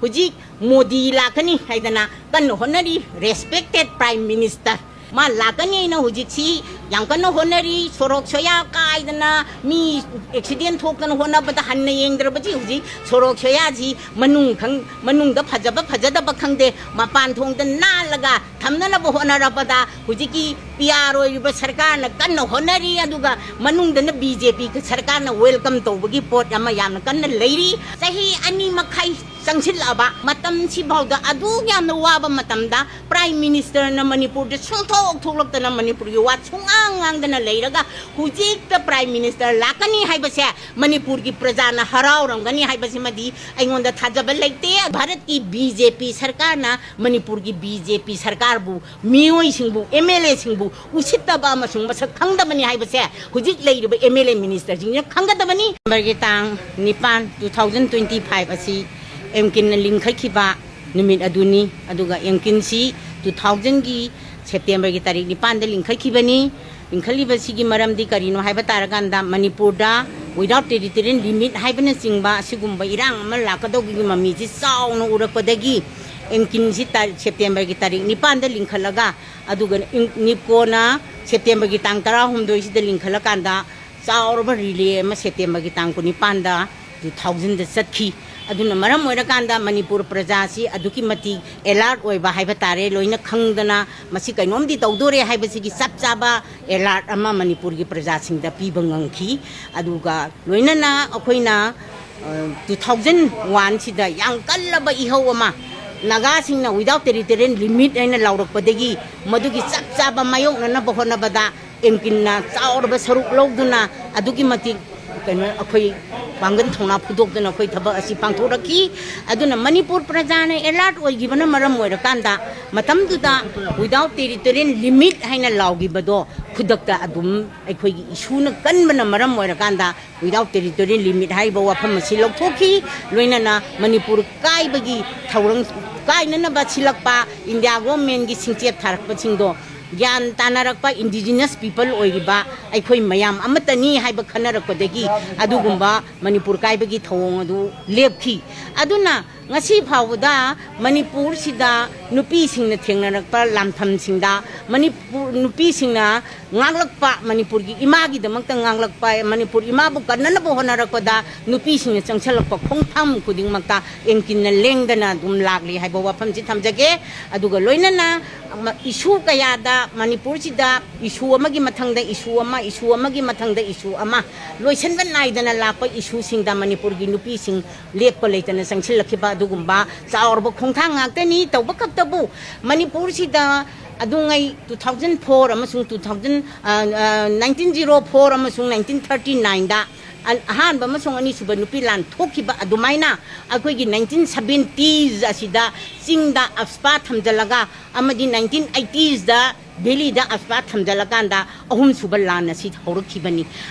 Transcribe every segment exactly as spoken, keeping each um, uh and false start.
ꯍꯧꯖꯤꯛ ꯃꯣꯗꯤ ꯂꯥꯛꯀꯅꯤ ꯍꯥꯏꯗꯅ ꯀꯟꯅ ꯍꯣꯠꯅꯔꯤ, respected Prime Minister꯫ ꯃꯥ ꯂꯥꯛꯀꯅꯤ ꯍꯥꯏꯅ ꯍꯧꯖꯤꯛꯁꯤ ꯌꯥꯝ ꯀꯟꯅ ꯍꯣꯠꯅꯔꯤ꯫ ꯁꯣꯔꯣꯛ ꯁꯣꯌꯥ ꯀꯥꯏꯗꯅ ꯃꯤ ꯑꯦꯛꯁꯤꯗꯦꯟ ꯊꯣꯛꯇꯅ ꯍꯣꯠꯅꯕꯗ ꯍꯟꯅ ꯌꯦꯡꯗ꯭ꯔꯕꯁꯤ ꯍꯧꯖꯤꯛ ꯁꯣꯔꯣꯛ ꯁꯣꯌꯥꯁꯤ ꯃꯅꯨꯡ ꯈꯪ-, ꯃꯅꯨꯡꯗ ꯐꯖꯕ ꯐꯖꯗꯕ ꯈꯪꯗꯦ, ꯃꯄꯥꯟ ꯊꯣꯡꯗ ꯅꯥꯜꯂꯒ ꯊꯝꯅꯅꯕ ꯍꯣꯠꯅꯔꯛꯄꯗ ꯍꯧꯖꯤꯛꯀꯤ ꯄꯤ ꯑꯥꯔ ꯑꯣꯏꯔꯤꯕ ꯁꯔꯀꯥꯔꯅ ꯀꯟꯅ ꯍꯣꯠꯅꯔꯤ, ꯑꯗꯨꯒ ꯃꯅꯨꯡꯗꯅ ꯕꯤ ꯖꯦ ꯄꯤ ꯁꯔꯀꯥꯔꯅ welcome ꯇꯧꯕꯒꯤ ꯄꯣꯠ ꯑꯃ ꯌꯥꯝꯅ ꯀꯟꯅ ꯂꯩꯔꯤ꯫ ꯆꯍꯤ ꯑꯅꯤ ꯃꯈꯥꯏ ꯆꯪꯁꯤꯜꯂꯛꯑꯕ ꯃꯇꯝꯁꯤꯐꯥꯎꯗ ꯑꯗꯨꯛ ꯌꯥꯝꯅ ꯋꯥꯕ ꯃꯇꯝꯗ Prime Ministerꯅ ꯃꯅꯤꯄꯨꯔꯗ ꯁꯨꯡꯊꯣꯛ ꯊꯣꯛꯂꯛꯇꯅ ꯃꯅꯤꯄꯨꯔꯒꯤ ꯋꯥ ꯁꯨꯡꯉꯥꯡ ꯉꯥꯡꯗꯅ ꯂꯩꯔꯒ ꯍꯧꯖꯤꯛꯇ Prime Minister ꯂꯥꯛꯀꯅꯤ ꯍꯥꯏꯕꯁꯦ ꯃꯅꯤꯄꯨꯔꯒꯤ ꯄ꯭ꯔꯖꯥꯅ ꯍꯔꯥꯎꯔꯝꯒꯅꯤ ꯍꯥꯏꯕꯁꯤꯃꯗꯤ ꯑꯩꯉꯣꯟꯗ ꯊꯥꯖꯕ ꯂꯩꯇꯦ꯫ ꯚꯥꯔꯠꯀꯤ ꯕꯤ ꯖꯦ ꯄꯤ ꯁꯔꯀꯥꯔꯅ ꯃꯅꯤꯄꯨꯔꯒꯤ ꯕꯤ ꯖꯦ ꯄꯤ ꯁꯔꯀꯥꯔꯕꯨ, ꯃꯤꯑꯣꯏꯁꯤꯡꯕꯨ, ꯑꯦꯝ ꯑꯦꯜ ꯑꯦꯁꯤꯡꯕꯨ ꯎꯁꯤꯠꯇꯕ ꯑꯃꯁꯨꯡ ꯃꯁꯛ ꯈꯪꯗꯕꯅꯤ ꯍꯥꯏꯕꯁꯦ ꯍꯧꯖꯤꯛ ꯂꯩꯔꯤꯕ ꯑꯦꯝ ꯑꯦꯜ ꯑꯦ ꯃꯤꯅꯤꯁꯇꯔꯁꯤꯡꯁꯤꯅ ꯈꯪꯒꯗꯕꯅꯤ꯫ ꯁꯦꯞꯇꯦꯝꯕꯔꯒꯤ ꯇꯥꯡ ꯅꯤꯄꯥꯟ, two thousand twenty five ꯑꯁꯤ ꯑꯦꯝ ꯀꯤꯟꯅ ꯂꯤꯡꯈꯠꯈꯤꯕ ꯅꯨꯃꯤꯠ ꯑꯗꯨꯅꯤ꯫ ꯑꯗꯨꯒ ꯑꯦꯝ ꯀꯤꯟꯁꯤ two thousandꯒꯤ ꯁꯦꯞꯇꯦꯝꯕꯔꯒꯤ ꯇꯥꯔꯤꯛ ꯅꯤꯄꯥꯟꯗ ꯂꯤꯡꯈꯠꯈꯤꯕꯅꯤ꯫ ꯂꯤꯡꯈꯠꯂꯤꯕꯁꯤꯒꯤ ꯃꯔꯝꯗꯤ ꯀꯔꯤꯅꯣ ꯍꯥꯏꯕ ꯇꯥꯔꯀꯥꯟꯗ, ꯃꯅꯤꯄꯨꯔꯗ without territorial limit ꯍꯥꯏꯕꯅꯆꯤꯡꯕ ꯑꯁꯤꯒꯨꯝꯕ ꯏꯔꯥꯡ ꯑꯃ ꯂꯥꯛꯀꯗꯧꯕꯒꯤ ꯃꯃꯤꯁꯤ ꯆꯥꯎꯅ ꯎꯔꯛꯄꯗꯒꯤ ꯑꯦꯝ ꯀꯤꯟꯁꯤ ꯇꯥ-, ꯁꯦꯞꯇꯦꯝꯕꯔꯒꯤ ꯇꯥꯔꯤꯛ ꯅꯤꯄꯥꯟꯗ ꯂꯤꯡꯈꯠꯂꯒ, ꯑꯗꯨꯒ ꯏꯪ-, ꯅꯤꯞꯀꯣꯅ ꯁꯦꯞꯇꯦꯝꯕꯔꯒꯤ ꯇꯥꯡ ꯇꯔꯥꯍꯨꯝꯗꯣꯏꯁꯤꯗ ꯂꯤꯡꯈꯠꯂꯀꯥꯟꯗ ꯆꯥꯎꯔꯕ relay ꯑꯃ ꯁꯦꯞꯇꯦꯝꯕꯔꯒꯤ ꯇꯥꯡ ꯀꯨꯟꯅꯤꯄꯥꯟꯗ two thousandꯗ ꯆꯠꯈꯤ꯫ ꯑꯗꯨꯅ ꯃꯔꯝ ꯑꯣꯏꯔꯀꯥꯟꯗ ꯃꯅꯤꯄꯨꯔ ꯄ꯭ꯔꯖꯥꯁꯤ ꯑꯗꯨꯛꯀꯤ ꯃꯇꯤꯛ alert ꯑꯣꯏꯕ ꯍꯥꯏꯕ ꯇꯥꯔꯦ, ꯂꯣꯏꯅ ꯈꯪꯗꯅ ꯃꯁꯤ ꯀꯩꯅꯣꯝꯗꯤ ꯇꯧꯗꯣꯔꯦ ꯍꯥꯏꯕꯁꯤꯒꯤ ꯆꯞ ꯆꯥꯕ alert ꯑꯃ ꯃꯅꯤꯄꯨꯔꯒꯤ ꯄ꯭ꯔꯖꯥꯁꯤꯡꯗ ꯄꯤꯕ ꯉꯝꯈꯤ꯫ ꯑꯗꯨꯒ ꯂꯣꯏꯅꯅ ꯑꯩꯈꯣꯏꯅ, ꯑ, two thousand oneꯁꯤꯗ ꯌꯥꯝ ꯀꯜꯂꯕ ꯏꯍꯧ ꯑꯃ ꯅꯥꯒꯥꯁꯤꯡꯅ without territorial limit ꯍꯥꯏꯅ ꯂꯥꯎꯔꯛꯄꯗꯒꯤ ꯃꯗꯨꯒꯤ ꯆꯞ ꯆꯥꯕ ꯃꯥꯌꯣꯛꯅꯅꯕ ꯍꯣꯠꯅꯕꯗ ꯑꯦꯝ ꯀꯤꯟꯅ ꯆꯥꯎꯔꯕ ꯁꯔꯨꯛ ꯂꯧꯗꯨꯅ ꯑꯗꯨꯛꯀꯤ ꯃꯇꯤꯛ ꯀꯩꯅꯣ, ꯑꯩꯈꯣꯏ ꯄꯥꯡꯒꯜ ꯊꯧꯅꯥ ꯐꯨꯗꯣꯛꯇꯨꯅ ꯑꯩꯈꯣꯏ ꯊꯕꯛ ꯑꯁꯤ ꯄꯥꯡꯊꯣꯔꯛꯈꯤ꯫ ꯑꯗꯨꯅ ꯃꯅꯤꯄꯨꯔ ꯄ꯭ꯔꯖꯥꯅ alert ꯑꯣꯏꯈꯤꯕꯅ ꯃꯔꯝ ꯑꯣꯏꯔꯀꯥꯟꯗ ꯃꯇꯝꯗꯨꯗ without territorial limit ꯍꯥꯏꯅ ꯂꯥꯎꯈꯤꯕꯗꯣ ꯈꯨꯗꯛꯇ ꯑꯗꯨꯝ ꯑꯩꯈꯣꯏꯒꯤ ꯏꯁꯨꯅ ꯀꯟꯕꯅ ꯃꯔꯝ ꯑꯣꯏꯔꯀꯥꯟꯗ without territorial limit ꯍꯥꯏꯔꯤꯕ ꯋꯥꯐꯝ ꯑꯁꯤ ꯂꯧꯊꯣꯛꯈꯤ꯫ ꯂꯣꯏꯅꯅ ꯃꯅꯤꯄꯨꯔ ꯀꯥꯏꯕꯒꯤ ꯊꯧꯔꯝ ꯀꯥꯏꯅꯅꯕ ꯁꯤꯜꯂꯛꯄ ꯏꯟꯗꯤꯌꯥ ꯒꯣꯔꯃꯦꯟꯒꯤ ꯁꯤꯡꯆꯦꯞ ꯊꯥꯔꯛꯄꯁꯤꯡꯗꯣ ꯒ꯭ꯌꯥꯟ ꯇꯥꯅꯔꯛꯄ indigenous people ꯑꯣꯏꯔꯤꯕ ꯑꯩꯈꯣꯏ ꯃꯌꯥꯝ ꯑꯃꯠꯇꯅꯤ ꯍꯥꯏꯕ ꯈꯟꯅꯔꯛꯄꯗꯒꯤ ꯑꯗꯨꯒꯨꯝꯕ ꯃꯅꯤꯄꯨꯔ ꯀꯥꯏꯕꯒꯤ ꯊꯧꯑꯣꯡ ꯑꯗꯨ ꯂꯦꯞꯈꯤ꯫ ꯑꯗꯨꯅ ꯉꯁꯤ ꯐꯥꯎꯕꯗ ꯃꯅꯤꯄꯨꯔꯁꯤꯗ ꯅꯨꯄꯤꯁꯤꯡꯅ ꯊꯦꯡꯅꯔꯛꯄ ꯂꯥꯟꯐꯝꯁꯤꯡꯗ ꯃꯅꯤꯄꯨꯔ ꯅꯨꯄꯤꯁꯤꯡꯅ ꯉꯥꯡꯂꯛꯄ, ꯃꯅꯤꯄꯨꯔꯒꯤ ꯏꯃꯥꯒꯤꯗꯃꯛꯇ ꯉꯥꯡꯂꯛꯄ, ꯃꯅꯤꯄꯨꯔ ꯏꯃꯥꯕꯨ ꯀꯟꯅꯅꯕ ꯍꯣꯠꯅꯔꯛꯄꯗ ꯅꯨꯄꯤꯁꯤꯡꯅ ꯆꯪꯁꯤꯜꯂꯛꯄ ꯈꯣꯡꯊꯥꯡ ꯈꯨꯗꯤꯡꯃꯛꯇ ꯑꯦꯟꯀꯤꯟꯅ ꯂꯦꯡꯗꯅ ꯑꯗꯨꯝ ꯂꯥꯛꯂꯤ ꯍꯥꯏꯕ ꯋꯥꯐꯝꯁꯤ ꯊꯝꯖꯒꯦ꯫ ꯑꯗꯨꯒ ꯂꯣꯏꯅꯅ ꯏꯁꯨ ꯀꯌꯥꯗ ꯃꯅꯤꯄꯨꯔꯁꯤꯗ ꯏꯁꯨ ꯑꯃꯒꯤ ꯃꯊꯪꯗ ꯏꯁꯨ ꯑꯃ, ꯏꯁꯨ ꯑꯃꯒꯤ ꯃꯊꯪꯗ ꯏꯁꯨ ꯑꯃ, ꯂꯣꯏꯁꯤꯟꯕ ꯅꯥꯏꯗꯅ ꯂꯥꯛꯄ ꯏꯁꯨꯁꯤꯡꯗ ꯃꯅꯤꯄꯨꯔꯒꯤ ꯅꯨꯄꯤꯁꯤꯡ ꯂꯦꯞꯄ ꯂꯩꯇꯅ ꯆꯪꯁꯤꯜꯂꯛꯈꯤꯕ ꯑꯗꯨꯒꯨꯝꯕ ꯆꯥꯎꯔꯕ ꯈꯣꯡꯊꯥꯡ ꯉꯥꯛꯇꯅꯤ꯫ ꯇꯧꯕ ꯈꯛꯇꯕꯨ ꯃꯅꯤꯄꯨꯔꯁꯤꯗ ꯑꯗꯨꯉꯩ two thousand four ꯑꯃꯁꯨꯡ two thousand, nineteen zero four ꯑꯃꯁꯨꯡ nineteen thirty nineꯗ ꯑꯍꯥꯟꯕ ꯑꯃꯁꯨꯡ ꯑꯅꯤꯁꯨꯕ ꯅꯨꯄꯤ ꯂꯥꯟ ꯊꯣꯛꯈꯤꯕ ꯑꯗꯨꯃꯥꯏꯅ ꯑꯩꯈꯣꯏꯒꯤ nineteen seventies ꯑꯁꯤꯗ ꯆꯤꯡꯗ ꯑꯞꯁꯄꯥ ꯊꯝꯖꯤꯜꯂꯒ ꯑꯃꯗꯤ nineteen eightieesꯗ ꯚꯦꯂꯤꯗ ꯑꯞꯁꯄꯥ ꯊꯝꯖꯤꯜꯂꯀꯥꯟꯗ ꯑꯍꯨꯝꯁꯨꯕ ꯂꯥꯟ ꯑꯁꯤ ꯍꯧꯔꯛꯈꯤꯕꯅꯤ꯫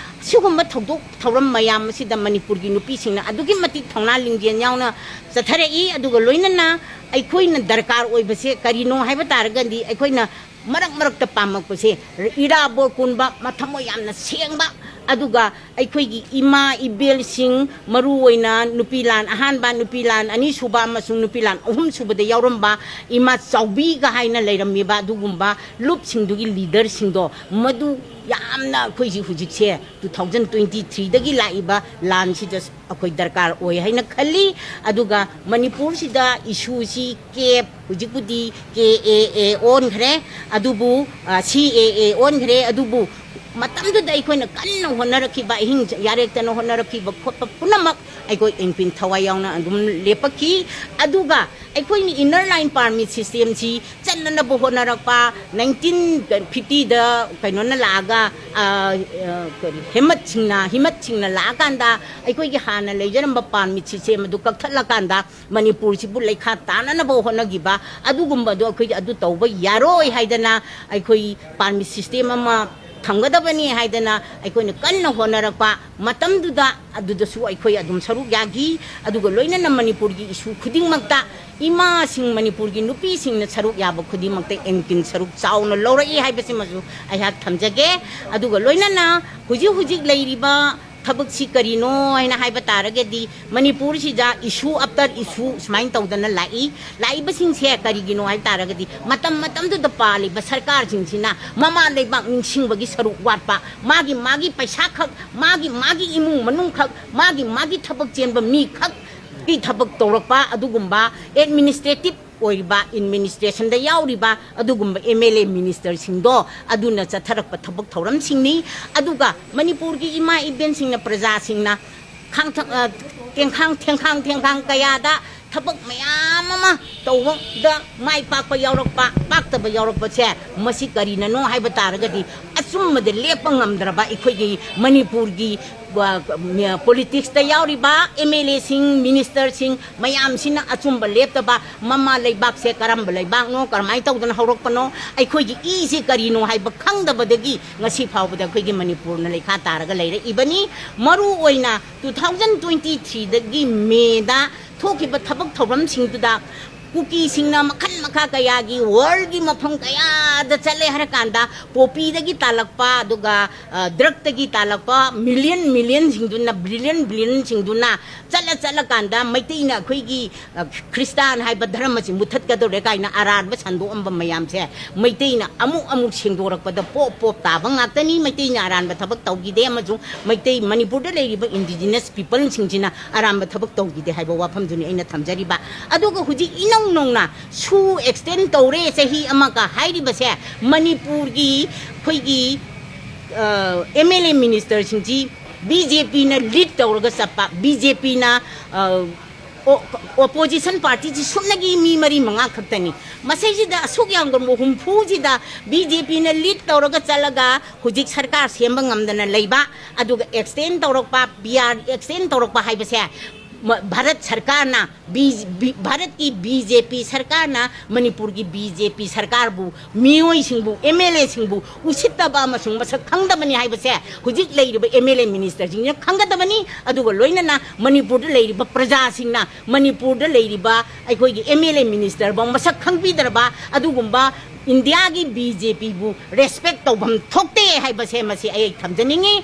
ꯁꯤꯒꯨꯝꯕ ꯊꯧꯗꯣꯛ ꯊꯧꯔꯝ ꯃꯌꯥꯝ ꯑꯁꯤꯗ ꯃꯅꯤꯄꯨꯔꯒꯤ ꯅꯨꯄꯤꯁꯤꯡꯅ ꯑꯗꯨꯛꯀꯤ ꯃꯇꯤꯛ ꯊꯧꯅꯥ ꯂꯤꯡꯖꯦꯜ ꯌꯥꯎꯅ ꯆꯠꯊꯔꯛꯏ꯫ ꯑꯗꯨꯒ ꯂꯣꯏꯅꯅ ꯑꯩꯈꯣꯏꯅ ꯗꯔꯀꯥꯔ ꯑꯣꯏꯕꯁꯦ ꯀꯔꯤꯅꯣ ꯍꯥꯏꯕ ꯇꯥꯔꯒꯗꯤ ꯑꯩꯈꯣꯏꯅ ꯃꯔꯛ ꯃꯔꯛꯇ ꯄꯥꯝꯃꯛꯄꯁꯦ ꯏꯔꯥꯕꯣꯠ ꯀꯨꯟꯕ, ꯃꯊꯃꯣꯏ ꯌꯥꯝꯅ ꯁꯦꯡꯕ, ꯑꯗꯨꯒ ꯑꯩꯈꯣꯏꯒꯤ ꯏꯃꯥ ꯏꯕꯦꯜꯁꯤꯡ, ꯃꯔꯨ ꯑꯣꯏꯅ ꯅꯨꯄꯤ ꯂꯥꯟ ꯑꯍꯥꯟꯕ, ꯅꯨꯄꯤ ꯂꯥꯟ ꯑꯅꯤꯁꯨꯕ ꯑꯃꯁꯨꯡ ꯅꯨꯄꯤ ꯂꯥꯟ ꯑꯍꯨꯝꯁꯨꯕꯗ ꯌꯥꯎꯔꯝꯕ ꯏꯃꯥ ꯆꯥꯎꯕꯤꯒ ꯍꯥꯏꯅ ꯂꯩꯔꯝꯃꯤꯕ ꯑꯗꯨꯒꯨꯝꯕ ꯂꯨꯞꯁꯤꯡꯗꯨꯒꯤ ꯂꯤꯗꯔꯁꯤꯡꯗꯣ, ꯃꯗꯨ ꯌꯥꯝꯅ ꯑꯩꯈꯣꯏꯁꯤ ꯍꯧꯖꯤꯛꯁꯦ two thousand twenty threeꯗꯒꯤ ꯂꯥꯛꯏꯕ ꯂꯥꯟꯁꯤꯗ ꯑꯩꯈꯣꯏ ꯗꯔꯀꯥꯔ ꯑꯣꯏ ꯍꯥꯏꯅ ꯈꯜꯂꯤ꯫ ꯑꯗꯨꯒ ꯃꯅꯤꯄꯨꯔꯁꯤꯗ ꯏꯁꯨꯁꯤ ꯀꯦꯞ, ꯍꯧꯖꯤꯛꯄꯨꯗꯤ ꯀꯦ ꯑꯦ ꯑꯦ ꯑꯣꯟꯈ꯭ꯔꯦ, ꯑꯗꯨꯕꯨ, ꯑ, ꯁꯤ ꯑꯦ ꯑꯦ ꯑꯣꯟꯈ꯭ꯔꯦ, ꯑꯗꯨꯕꯨ ꯃꯇꯝꯗꯨꯗ ꯑꯩꯈꯣꯏꯅ ꯀꯟꯅ ꯍꯣꯠꯅꯔꯛꯈꯤꯕ, ꯑꯍꯤꯡ ꯌꯥꯔꯦꯛꯇꯅ ꯍꯣꯠꯅꯔꯛꯈꯤꯕ ꯈꯣꯠꯄ ꯄꯨꯝꯅꯃꯛ ꯑꯩꯈꯣꯏ ꯑꯦꯟꯀꯤꯟ ꯊꯋꯥꯏ ꯌꯥꯎꯅ ꯑꯗꯨꯝ ꯂꯦꯞꯄꯛꯈꯤ꯫ ꯑꯗꯨꯒ ꯑꯩꯈꯣꯏꯅ inner line permit systemꯁꯤ ꯆꯠꯅꯅꯕ ꯍꯣꯠꯅꯔꯛꯄ nineteen fiftyꯗ ꯀꯩꯅꯣꯅ ꯂꯥꯛꯑꯒ, ꯑ, ꯑ, ꯀꯔꯤ, ꯍꯦꯃꯠꯁꯤꯡꯅ, ꯍꯤꯃꯠꯁꯤꯡꯅ ꯂꯥꯛꯑꯀꯥꯟꯗ ꯑꯩꯈꯣꯏꯒꯤ ꯍꯥꯟꯅ ꯂꯩꯖꯔꯝꯕ permit system ꯑꯗꯨ ꯀꯛꯊꯠꯂꯀꯥꯟꯗ ꯃꯅꯤꯄꯨꯔꯁꯤꯕꯨ ꯂꯩꯈꯥ ꯇꯥꯅꯅꯕ ꯍꯣꯠꯅꯈꯤꯕ ꯑꯗꯨꯒꯨꯝꯕꯗꯣ ꯑꯩꯈꯣꯏ ꯑꯗꯨ ꯇꯧꯕ ꯌꯥꯔꯣꯏ ꯍꯥꯏꯗꯅ ꯑꯩꯈꯣꯏ permit system ꯑꯃ ꯊꯝꯒꯗꯕꯅꯤ ꯍꯥꯏꯗꯅ ꯑꯩꯈꯣꯏꯅ ꯀꯟꯅ ꯍꯣꯠꯅꯔꯛꯄ ꯃꯇꯝꯗꯨꯗ, ꯑꯗꯨꯗꯁꯨ ꯑꯩꯈꯣꯏ ꯑꯗꯨꯝ ꯁꯔꯨꯛ ꯌꯥꯈꯤ꯫ ꯑꯗꯨꯒ ꯂꯣꯏꯅꯅ ꯃꯅꯤꯄꯨꯔꯒꯤ issue ꯈꯨꯗꯤꯡꯃꯛꯇ, ꯏꯃꯥꯁꯤꯡ, ꯃꯅꯤꯄꯨꯔꯒꯤ ꯅꯨꯄꯤꯁꯤꯡꯅ ꯁꯔꯨꯛ ꯌꯥꯕ ꯈꯨꯗꯤꯡꯃꯛꯇ ꯑꯦꯡꯀꯤꯟ ꯁꯔꯨꯛ ꯆꯥꯎꯅ ꯂꯧꯔꯛꯏ ꯍꯥꯏꯕꯁꯤꯃꯁꯨ ꯑꯩꯍꯥꯛ ꯊꯝꯖꯒꯦ꯫ ꯑꯗꯨꯒ ꯂꯣꯏꯅꯅ ꯍꯧꯖꯤꯛ ꯍꯧꯖꯤꯛ ꯂꯩꯔꯤꯕ ꯊꯕꯛꯁꯤ ꯀꯔꯤꯅꯣ ꯍꯥꯏꯅ ꯍꯥꯏꯕ ꯇꯥꯔꯒꯗꯤ, ꯃꯅꯤꯄꯨꯔꯁꯤꯗ issue after issue ꯁꯨꯃꯥꯏꯅ ꯇꯧꯗꯅ ꯂꯥꯛꯏ꯫ ꯂꯥꯛꯏꯕꯁꯤꯡꯁꯦ ꯀꯔꯤꯒꯤꯅꯣ ꯍꯥꯏꯕ ꯇꯥꯔꯒꯗꯤ, ꯃꯇꯝ ꯃꯇꯝꯗꯨꯗ ꯄꯥꯜꯂꯤꯕ ꯁꯔꯀꯥꯔꯁꯤꯡꯁꯤꯅ ꯃꯃꯥ ꯂꯩꯕꯥꯛ ꯅꯤꯡꯁꯤꯡꯕꯒꯤ ꯁꯔꯨꯛ ꯋꯥꯠꯄ, ꯃꯥꯒꯤ ꯃꯥꯒꯤ ꯄꯩꯁꯥꯈꯛ, ꯃꯥꯒꯤ ꯃꯥꯒꯤ ꯏꯃꯨꯡ ꯃꯅꯨꯡꯈꯛ, ꯃꯥꯒꯤ ꯃꯥꯒꯤ ꯊꯕꯛ ꯆꯦꯟꯕ ꯃꯤꯈꯛꯀꯤ ꯊꯕꯛ ꯇꯧꯔꯛꯄ, ꯑꯗꯨꯒꯨꯝꯕ administrative ꯑꯣꯏꯔꯤꯕ, administrationꯗ ꯌꯥꯎꯔꯤꯕ ꯑꯗꯨꯒꯨꯝꯕ MLA ministerꯁꯤꯡꯗꯣ, ꯑꯗꯨꯅ ꯆꯠꯊꯔꯛꯄ ꯊꯕꯛ ꯊꯧꯔꯝꯁꯤꯡꯅꯤ꯫ ꯑꯗꯨꯒ ꯃꯅꯤꯄꯨꯔꯒꯤ ꯏꯃꯥ ꯏꯕꯦꯟꯁꯤꯡꯅ, ꯄ꯭ꯔꯖꯥꯁꯤꯡꯅ ꯈꯥꯡꯊꯛ-, ꯑ, ꯇꯦꯡꯈꯥꯡ, ꯊꯦꯡꯈꯥꯡ, ꯊꯦꯡꯈꯥꯡ ꯀꯌꯥꯗ ꯊꯕꯛ ꯃꯌꯥꯝ ꯑꯃ ꯇꯧꯕꯗ ꯃꯥꯏ ꯄꯥꯛꯄ ꯌꯥꯎꯔꯛꯄ, ꯄꯥꯛꯇꯕ ꯌꯥꯎꯔꯛꯄꯁꯦ, ꯃꯁꯤ ꯀꯔꯤꯅꯅꯣ ꯍꯥꯏꯕ ꯇꯥꯔꯒꯗꯤ, ꯑꯆꯨꯝꯕꯗ ꯂꯦꯞꯄ ꯉꯝꯗ꯭ꯔꯕ ꯑꯩꯈꯣꯏꯒꯤ ꯃꯅꯤꯄꯨꯔꯒꯤ, ꯑ, politicsꯇ ꯌꯥꯎꯔꯤꯕ MLAꯁꯤꯡ, ministerꯁꯤꯡ ꯃꯌꯥꯝꯁꯤꯅ ꯑꯆꯨꯝꯕ ꯂꯦꯞꯇꯕ, ꯃꯃꯥ ꯂꯩꯕꯥꯛꯁꯦ ꯀꯔꯝꯕ ꯂꯩꯕꯥꯛꯅꯣ, ꯀꯔꯝꯍꯥꯏꯅ ꯇꯧꯗꯅ ꯍꯧꯔꯛꯄꯅꯣ, ꯑꯩꯈꯣꯏꯒꯤ ꯏꯁꯦ ꯀꯔꯤꯅꯣ ꯍꯥꯏꯕ ꯈꯪꯗꯕꯗꯒꯤ ꯉꯁꯤ ꯐꯥꯎꯕꯗ ꯑꯩꯈꯣꯏꯒꯤ ꯃꯅꯤꯄꯨꯔꯅ ꯂꯩꯈꯥ ꯇꯥꯔꯒ ꯂꯩꯔꯛꯏꯕꯅꯤ꯫ ꯃꯔꯨ ꯑꯣꯏꯅ two thousand twenty threeꯗꯒꯤ Mayꯗ ꯊꯣꯛꯈꯤꯕ ꯊꯕꯛ ꯊꯧꯔꯝꯁꯤꯡꯗꯨꯗ ꯀꯨꯀꯤꯁꯤꯡꯅ ꯃꯈꯜ ꯃꯈꯥ ꯀꯌꯥꯒꯤ worldꯒꯤ ꯃꯐꯝ ꯀꯌꯥꯗ ꯆꯠꯂꯦ ꯍꯥꯏꯔꯀꯥꯟꯗ, poppyꯗꯒꯤ ꯇꯥꯜꯂꯛꯄ, ꯑꯗꯨꯒ, ꯑ, drugꯇꯒꯤ ꯇꯥꯜꯂꯛꯄ million millionꯁꯤꯡꯗꯨꯅ, billion billionꯁꯤꯡꯗꯨꯅ ꯆꯠꯂ ꯆꯠꯂꯀꯥꯟꯗ ꯃꯩꯇꯩꯅ ꯑꯩꯈꯣꯏꯒꯤ, ꯑ, ꯈ꯭ꯔꯤꯁꯇꯥꯟ ꯍꯥꯏꯕ ꯙꯔꯃꯁꯤ ꯃꯨꯊꯠꯀꯗꯧꯔꯦ ꯀꯥꯏꯅ ꯑꯔꯥꯟꯕ ꯁꯟꯗꯣꯛꯑꯝꯕ ꯃꯌꯥꯝꯁꯦ ꯃꯩꯇꯩꯅ ꯑꯃꯨꯛ ꯑꯃꯨꯛ ꯁꯦꯡꯗꯣꯔꯛꯄꯗ ꯄꯣꯞ ꯄꯣꯞ ꯇꯥꯕ ꯉꯥꯛꯇꯅꯤ꯫ ꯃꯩꯇꯩꯅ ꯑꯔꯥꯟꯕ ꯊꯕꯛ ꯇꯧꯈꯤꯗꯦ, ꯑꯃꯁꯨꯡ ꯃꯩꯇꯩ, ꯃꯅꯤꯄꯨꯔꯗ ꯂꯩꯔꯤꯕ indigenous peopleꯁꯤꯡꯁꯤꯅ ꯑꯔꯥꯟꯕ ꯊꯕꯛ ꯇꯧꯈꯤꯗꯦ ꯍꯥꯏꯕ ꯋꯥꯐꯝꯗꯨꯅꯤ ꯑꯩꯅ ꯊꯝꯖꯔꯤꯕ꯫ ꯑꯗꯨꯒ ꯍꯧꯖꯤꯛ ꯏꯅꯧ ꯅꯧꯅ ꯁꯨ extend ꯇꯧꯔꯦ ꯆꯍꯤ ꯑꯃꯒ ꯍꯥꯏꯔꯤꯕꯁꯦ, ꯃꯅꯤꯄꯨꯔꯒꯤ ꯑꯩꯈꯣꯏꯒꯤ, ꯑ, MLA ministerꯁꯤꯡꯁꯤ BJPꯅ lead ꯇꯧꯔꯒ ꯆꯠꯄ, BJPꯅ, ꯑ, ꯑꯣ-, opposition partyꯁꯤ ꯁꯨꯞꯅꯒꯤ ꯃꯤ ꯃꯔꯤ ꯃꯉꯥ ꯈꯛꯇꯅꯤ꯫ ꯃꯁꯤꯁꯤꯗ ꯑꯁꯨꯛ ꯌꯥꯝꯅ ꯍꯨꯝꯐꯨꯁꯤꯗ BJPꯅ lead ꯇꯧꯔꯒ ꯆꯠꯂꯒ ꯍꯧꯖꯤꯛ ꯁꯔꯀꯥꯔ ꯁꯦꯝꯕ ꯉꯝꯗꯅ ꯂꯩꯕ, ꯑꯗꯨꯒ extend ꯇꯧꯔꯛꯄ, PR extend ꯇꯧꯔꯛꯄ ꯍꯥꯏꯕꯁꯦ ꯃ-, ꯚꯥꯔꯠ ꯁꯔꯀꯥꯔꯅ, ꯕꯤ-, ꯕꯤ-, ꯚꯥꯔꯠꯀꯤ ꯕꯤ ꯖꯦ ꯄꯤ ꯁꯔꯀꯥꯔꯅ ꯃꯅꯤꯄꯨꯔꯒꯤ ꯕꯤ ꯖꯦ ꯄꯤ ꯁꯔꯀꯥꯔꯕꯨ, ꯃꯤꯑꯣꯏꯁꯤꯡꯕꯨ, ꯑꯦꯝ ꯑꯦꯜ ꯑꯦꯁꯤꯡꯕꯨ ꯎꯁꯤꯠꯇꯕ ꯑꯃꯁꯨꯡ ꯃꯁꯛ ꯈꯪꯗꯕꯅꯤ ꯍꯥꯏꯕꯁꯦ ꯍꯧꯖꯤꯛ ꯂꯩꯔꯤꯕ ꯑꯦꯝ ꯑꯦꯜ ꯑꯦ ꯃꯤꯅꯤꯁꯇꯔꯁꯤꯡꯁꯤꯅ ꯈꯪꯒꯗꯕꯅꯤ꯫ ꯑꯗꯨꯒ ꯂꯣꯏꯅꯅ ꯃꯅꯤꯄꯨꯔꯗ ꯂꯩꯔꯤꯕ ꯄ꯭ꯔꯖꯥꯁꯤꯡꯅ, ꯃꯅꯤꯄꯨꯔꯗ ꯂꯩꯔꯤꯕ ꯑꯩꯈꯣꯏꯒꯤ ꯑꯦꯝ ꯑꯦꯜ ꯑꯦ ꯃꯤꯅꯤꯁꯇꯔꯐꯥꯎ ꯃꯁꯛ ꯈꯪꯕꯤꯗ꯭ꯔꯕ ꯑꯗꯨꯒꯨꯝꯕ ꯏꯟꯗꯤꯌꯥꯒꯤ ꯕꯤ ꯖꯦ ꯄꯤꯕꯨ ꯔꯦꯁꯄꯦꯛ ꯇꯧꯐꯝ ꯊꯣꯛꯇꯦ ꯍꯥꯏꯕꯁꯦ ꯃꯁꯤ ꯑꯩ ꯊꯝꯖꯅꯤꯡꯉꯤ꯫